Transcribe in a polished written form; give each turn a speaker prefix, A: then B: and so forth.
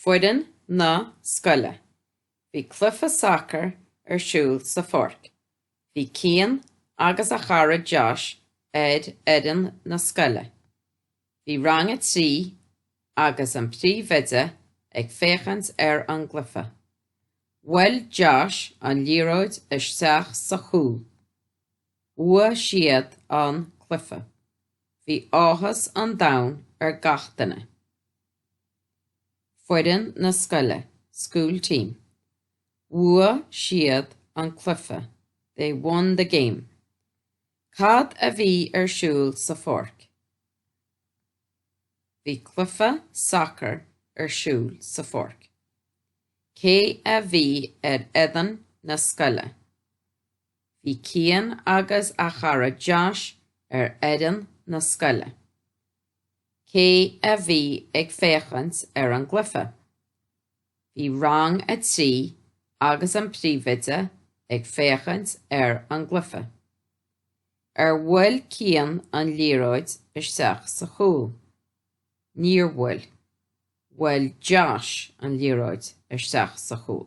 A: Foireann na scoile. Bhí cluiche sacair ar siúl sa pháirc. Bhí Cian agus a chara Josh ar fhoireann na scoile. Bhí Rang 3 agus an príomhoide ag féachaint ar an gcluiche. Bhuail Josh an liathróid isteach sa chúl. Bhuaigh siad an cluiche. Bhí áthas an domhain ar gach duine. Foireann na scoile, school team. Bhuaigh siad an cluiche, they won the game. Cad a bhí ar siúl sa pháirc? Bhí cluiche sacair ar siúl sa pháirc. Cé a bhí ar fhoireann na scoile? Bhí Cian agus a chara Josh ar fhoireann na scoile. Cé a bhí ag féachaint ar an gcluiche? Bhí Rang 3 agus an príomhoide ag féachaint ar an gcluiche. Ar bhuail Cian an liathróid isteach sa chúl? Níor bhuail. Bhuail Josh an liathróid isteach sa chúl.